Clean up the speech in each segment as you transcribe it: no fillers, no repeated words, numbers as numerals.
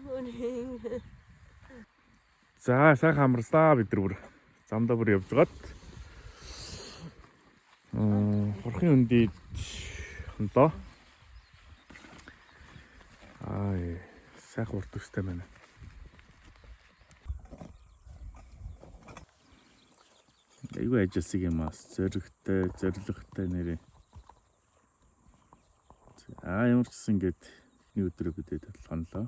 Morning. За сайхан амарлаа бид нар бүр замдаа бүр явж байгаад хурхын өндөд хонлоо. Аа сайхан урт төстэй байна. Айгүй ажилласан юм аас зөрөгтэй, зоригтой нэрээ. За ямар ч гэсэн ингээд эхний өдрөө бидэд хонлоо.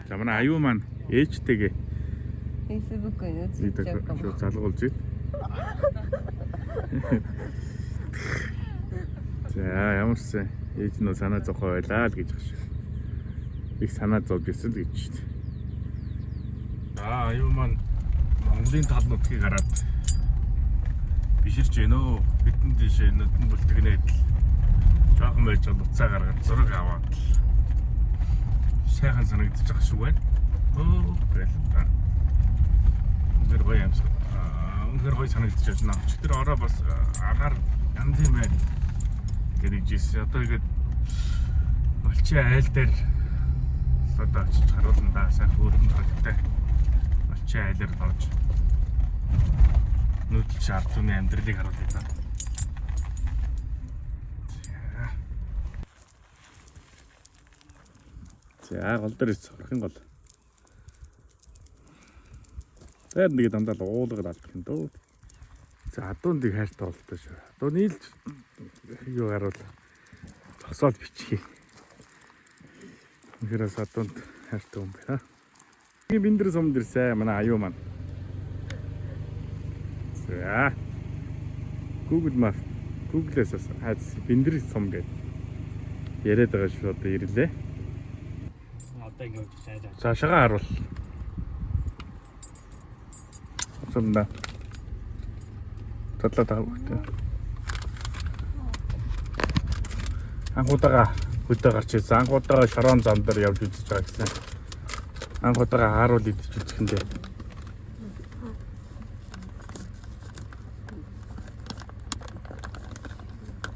За манай аюу маань ээжтэйгээ Facebook に映っちゃうかも。 шууд залгуулж байна. За ямар ч сэн ээж нь санаа зовхоо байлаа л гэж багш. Их санаа зовж ирсэн л гэж шүү дээ. За аюу маань Монголын тал нутгийг хараад биширч байна өө. Бидэн дэшээ нүдэн бүлтгэнээд л жоохон байж байгаа уцаа гаргаад зураг аваад л сайхан санагдчих ах шиг байна. Өө гэл та. Үнэхээр гоё юмсан. Үнэхээр гоё санагдчих байна. Өчигдөр ороо бас агаар янз юм байна гэдэг жисэн. Одоо игээд Малчин айл дээр л одоо очиж харуулна да. Сайхан өөрөнд харагтай. Малчин айлаар л орж нүүдэлч ард түмний амьдралыг харуулъя да. За гол дээр ирсэн хорхын гол. Тэгээд нэг дандаа л уулга алдах юм дөө. За адуунд их хайртай болтой шүү. Адуу нийлж юу харуул зогсоол бичих. Үнэхээр бас адуунд хайртай юм байна. Биндэр сумд ирсэн манай аюу маань. За Google Map Google-ээс бас хайц биндэр сум гэдэг яриад байгаа шүү одоо ирлээ. Одоо ингэ явж сайжаа. За шагаа харуул. Сумда. Татлаа таа хөхтэй. Анхудаага хөдөө гарч ирсэн. Анхудаага шорон зам дээр явж үзэж байгаа гэсэн. Анхудаага хааруул идэж үзэх юм дээ.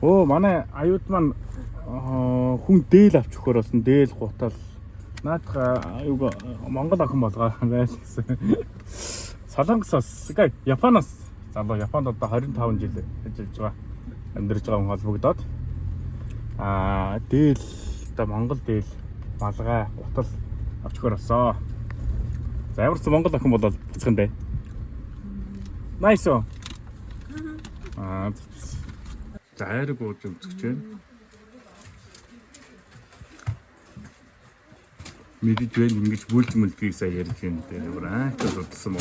Оо манай аюуд маань хүн дээл авч өгөхөр болсон. Дээл гутал наадах юуг Монгол охин болгоо байл гэсэн. Солонгос бас гээ Японоос залуу Японд одоо 25 жил ажиллаж байгаа амьдарч байгаа хүн холбогдоод дээл одоо Монгол дээл малгай гутал авч өгөхөр болсон. За ямар ч Монгол охин болол буцах юм бэ. Nice. Аа за айраг ууж өмсөж байна. Мэдэж байна ингэж бүлж мүлдгийг сая ярьж байна дээр бүр аа ч судалсан мó.